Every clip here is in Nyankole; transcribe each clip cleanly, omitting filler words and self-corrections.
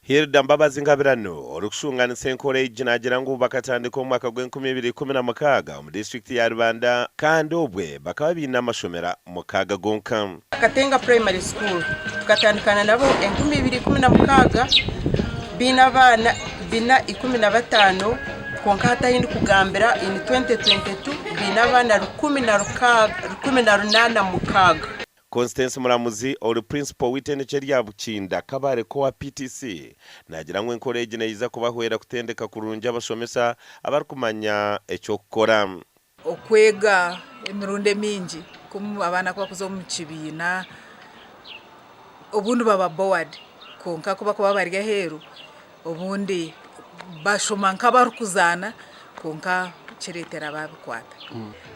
Hilda Mbabazi Ngabirano, orikushunganisa enkora egi naagira ngu bakatandika omu mwaka gw'enkumi ibiri ikumi na mukaaga omu disiturikiti ya Rubanda kandi obwe bakaba baine amashomero mukaaga gonka. Katenga Primary School tukatandikana nabo 2016 baine abaana bina 15 kwonka hati ahu ndikugambira in 2022 baine abaana 1806. Constance Muramuzi ori Principal w'eitendekye rya Bukinda Kabale Core PTC naagira ngu enkora egi neija kubahwera kutendeka kurungi abashomesa abarikumanya eky'okukora. Okwega emirundi emingi ku abaana ku bakuza omu kibiina obundi baba bored kwonka ku bakuba bari aheeru obundi bashoma nk'abarikuzaana kwonka kireetera baabikwata.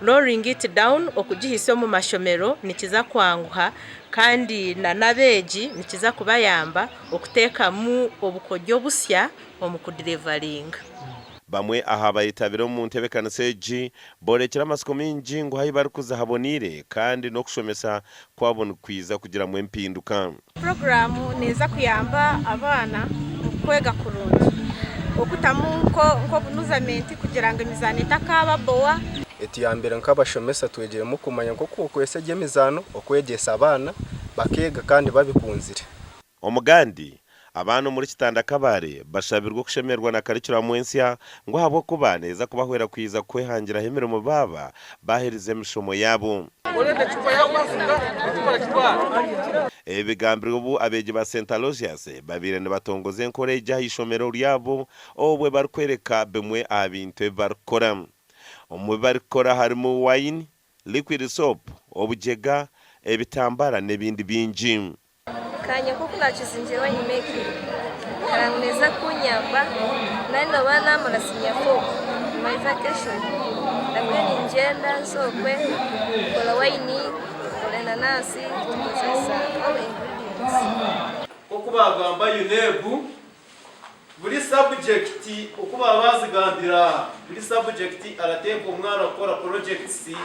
Rolling it down okugihisya omu mashomero nikiza kwanguha kandi na n'abeegi nikiza kubayamba okuteekamu obukodyo busya omu kudirivaringa. Bamwe aha bayetabire omu ntebeekanisa egi boorekire amatsiko maingi ngu ahu barikuza haboneire kandi n'okushomesa kwabo nikwija kugiramu empinduka. Puroguraamu neeza kuyamba abaana omu kwega kurungi, okutamu nk'obunuzamenti kugira ngu emizaano etakababowa. Etuyambire nk'abashomesa twegyiremu kumanya nk'oku okozesa egyo emizaano okwegyesa abaana bakeega kandi babikunzire. Omugandi, Abaana omuri Kitanda Kabale bashabirwe okushemererwa na karikuramu ensya ngu ahabw'okuba neeza kubahwera kwija kwehangiraho emirimo baaba baaherize emishomo yaabo. Ebi bigambirwe obu abeegi ba Saint Aloysius babaire nibatongoza enkora egi aha ishomero ryabo obwe barikworeka bimwe aha bintu ebi barikukora. Omu bi barikukora harimu wine, liquid soap, obugyega, ebitambara n'ebindi bingi. Kanye nk'oku naakizingire wine making, nkareba ngu neeza kunyamba nari nooba naamara siniya fo my vacation nabwo ningyenda nze okwe nkora wayini, nkora enanansi tukozesa all ingredients. Nk'oku baagamba UNEB, buri sabujekiti oku baaba baazigambire aha, buri sabujekiti arateekwa omwana kukora porojekitisi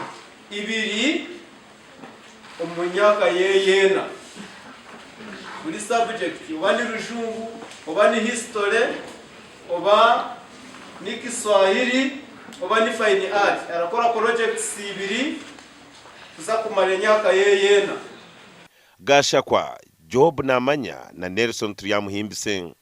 ibiri omu myaka ye ena. Buri subject oba ni Rujungu, oba ni History, oba ni Kiswahili, oba ni Fine Art, arakora projects ibiri kuza kumara emyaka ye ena. Gashakwa, Job Namanya na Nelson Turyamuhimbise.